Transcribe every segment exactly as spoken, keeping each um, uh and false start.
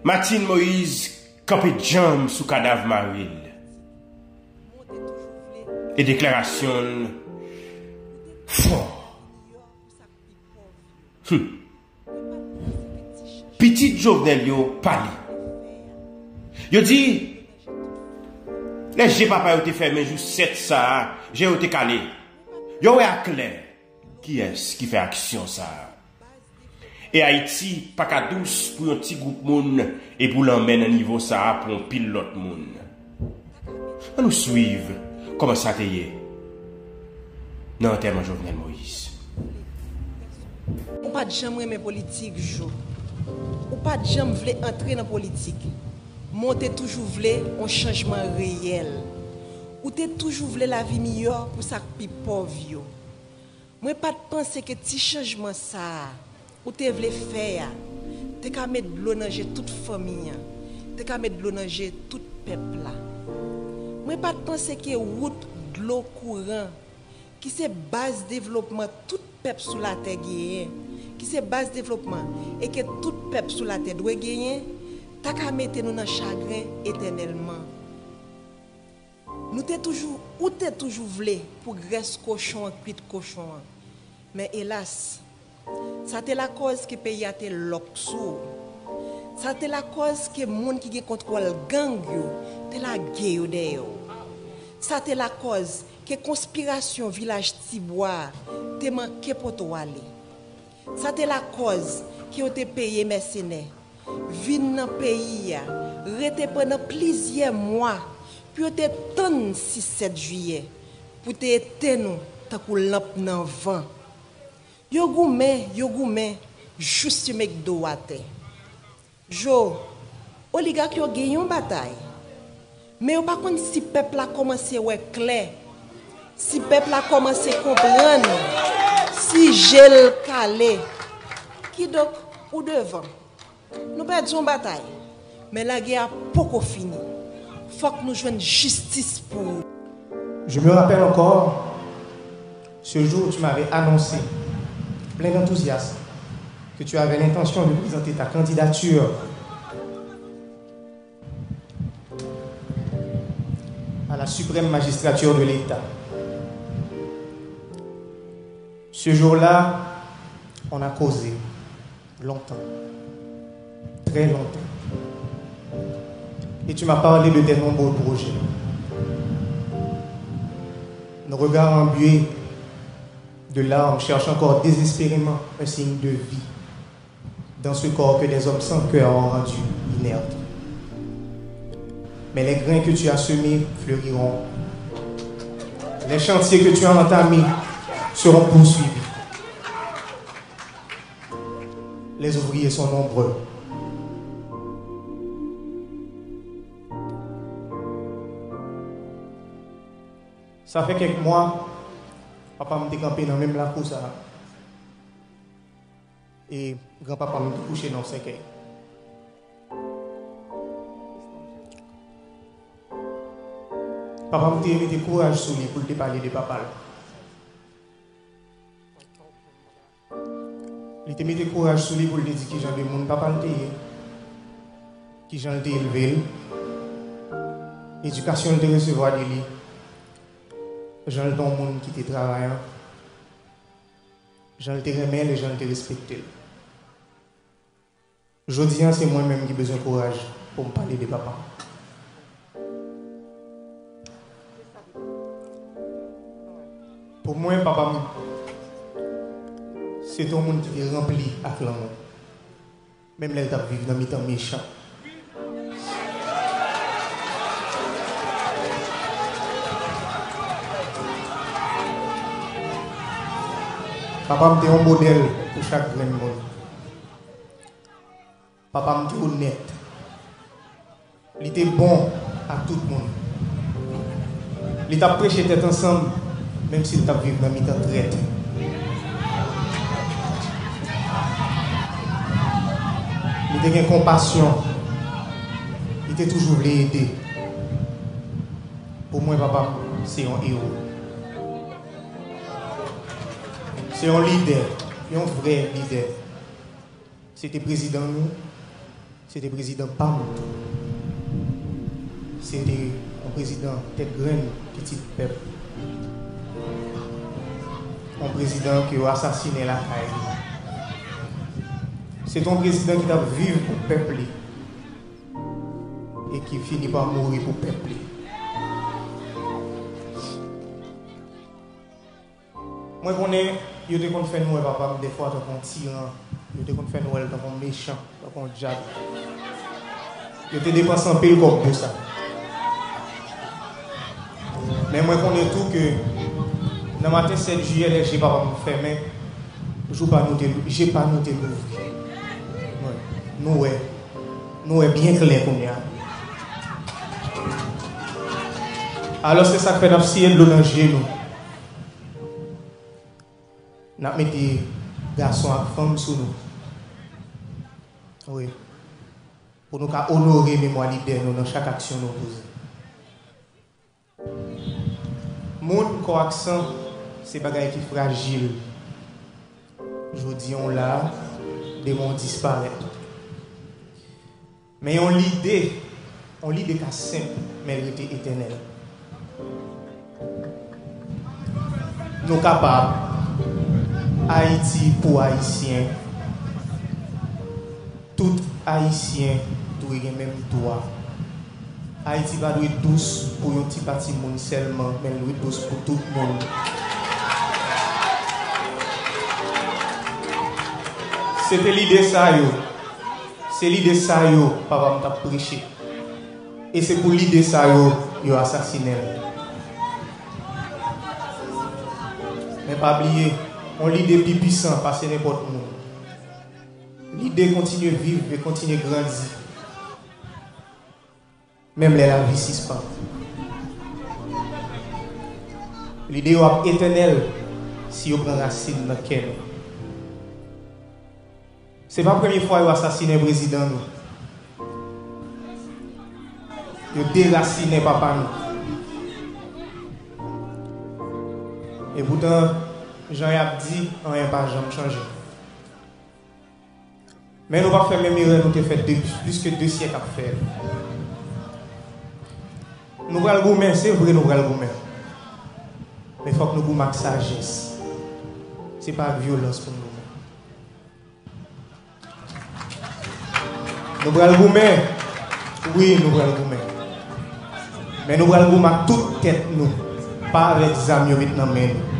Martine Moïse kanpe djanm sou kadav mari l. E deklarasyon l fò. Hum. Pitit Jovenel yo pale. Yo di, lè je papa yo te fèmen jou sèt sa a, je yo te kale. Yo wè aklè kiyès ki fè aksyon sa a. E Ayiti pa ka dous pou yon ti gwoup moun epi w lanmè nan nivo sa a pou yon pil lòt moun. Ann nou swiv kòman sa te ye nan antèman Jovenel Moïse. Ou pa t janm renmen politik, Jo. Ou pa t janm vle antre nan politik. Men w te toujou vle yon chanjman reyèl. Ou te toujou vle lavi miyò pou sa k pi pòv yo. Mwen pa t panse ke ti chanjman sa a ou te vle fè a te ka met dlo nan je tout fanmi an, te ka met dlo nan je tout pèp la. Mwen pa t panse ke wout, dlo, kouran, ki se baz devlopman tout pèp sou latè genyen, ki se baz devlopman e ke tout pèp sou latè dwe genyen, ta ka mete nou nan chagren etènèlman. Nou te toujou, ou te toujou vle pou grès kochon an kwit kochon an. Men elas, sa te lakòz ke peyi a te lòk sou ou. Sa te lakòz ke moun ki gen kontwòl gang yo te lage yo dèyè w. Sa te lakòz ke konspirasyon vilaj Tibwa a te manke pote w ale. Sa te lakòz ke yo te peye mèsenè vin nan peyi a, rete pandan plizyè mwa pou yo te tann sis sèt jiyè pou te etenn ou tankou lanp nan van. Yo goumen, yo goumen, jous yo met do w atè. Jo, oligak yo gen yon batay. Men yo pa konn si pèp la kòmanse wè klè, si pèp la kòmanse konprann, si je l kale. Kidonk, ou devan. Nou pèdi yon batay, men lagè a poko fini. Fòk nou jwenn jistis pou ou. Je me rappelle encore ce jour où tu m'avais annoncé, plein d'enthousiasme, que tu avais l'intention de présenter ta candidature à la suprême magistrature de l'État. Ce jour-là, on a causé longtemps, très longtemps. Et tu m'as parlé de tes nombreux projets. Nos regards embués de larmes cherchent encore désespérément un signe de vie dans ce corps que des hommes sans cœur ont rendu inerte. Mais les grains que tu as semés fleuriront. Les chantiers que tu as entamés seront poursuivis. Les ouvriers sont nombreux. Sa fè kèk mwa, papa m te kanpe nan menm lakou sa a. E granpapa m te kouche nan yon sèkèy. Papa m te mete kouraj sou li pou l te pale de papa l. Li te mete kouraj sou li pou l te di kijan de moun papa l te ye, kijan l te elve l, edikasyon l te resevwa de li, jan l te yon moun ki te travayan, jan l te renmen l e jan l te respekte l. Jodi a, se mwen menm ki bezwen kouraj pou m pale de papa m. Pou mwen, papa m se te yon moun ki te ranpli ak lanmou, menm lè l t ap viv nan mitan mechan. Papa m te yon modèl pou chak grenn moun. Papa m te onèt. Li te bon ak tout moun. Li t ap preche tèt ansanm, menm si l t ap viv nan mitan trèt. Li te gen konpasyon. Li te toujou vle ede. Pou mwen, papa m se yon ewo. Se yon lidè, yon vrè lidè. Se te prezidan nou, Se te prezidan pa m tou. Se te yon prezidan tèt grenn, pitit pèp. Yon prezidan ke yo asasinen lakay li. Se te yon prezidan ki t ap viv pou pèp li e ki fini pa mouri pou pèp li. Mwen konnen yo te konn fè nou wè papa m dèfwa tankou yon tiran. Yo te konn fè nou wè l tankou yon mechan, tankou yon dyab. Yo te depanse anpil kòb pou sa. Men mwen konnen tou ke nan maten sèt jiyè, lè je papa m fèmen, jou pa nou te, je pa nou te louvri. Nou wè, nou wè byen klè kounye a. Alò, se sa k fè n ap siye dlo nan je nou. N ap mete gason ak fanm sou nou. Wi. Pou nou ka onore memwa lidè nou nan chak aksyon nou poze. Moun, kò ak san, se bagay ki frajil. Jodi a w la, demen w disparèt. Men yon lide, yon lide ka senp, men l rete etènèl. Nou kapab. Ayiti pou Ayisyen. Tout Ayisyen dwe gen menm dwa. Ayiti pa dwe dous pou yon ti pati moun sèlman, men l dwe dous pou tout moun. Se te lide sa yo. Se lide sa yo papa m t ap preche. E se pou lide sa yo, yo asasinen l. Men pa bliye, yon lide pi pwisan pase nenpòt moun. Lide kontinye viv e kontinye grandi, menm lè lavi sispann. Lide yo ap etènèl si yo pran rasin nan kè nou. Se pa premye fwa yo asasinen prezidan nou. Yo derasinen papa nou. Epoutan, jan y ap di, anyen pa janm chanje. Men nou p ap fè menm erè nou te fè depi plis ke de syèk ap fè. Nou pral goumen, se vre nou pral goumen. Men fòk nou goumen ak sajès. Se pa ak vyolans pou n goumen. Nou pral goumen. Wi, nou pral goumen. Men nou pral goumen ak tout tèt nou, pa avèk zam yo met nan men nou.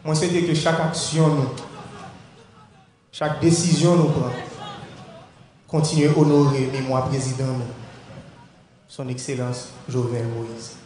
Mwen swete ke chak aksyon nou, chak desizyon nou pran, kontinye onore memwa prezidan nou, Son Ekselans Jovenel Moïse.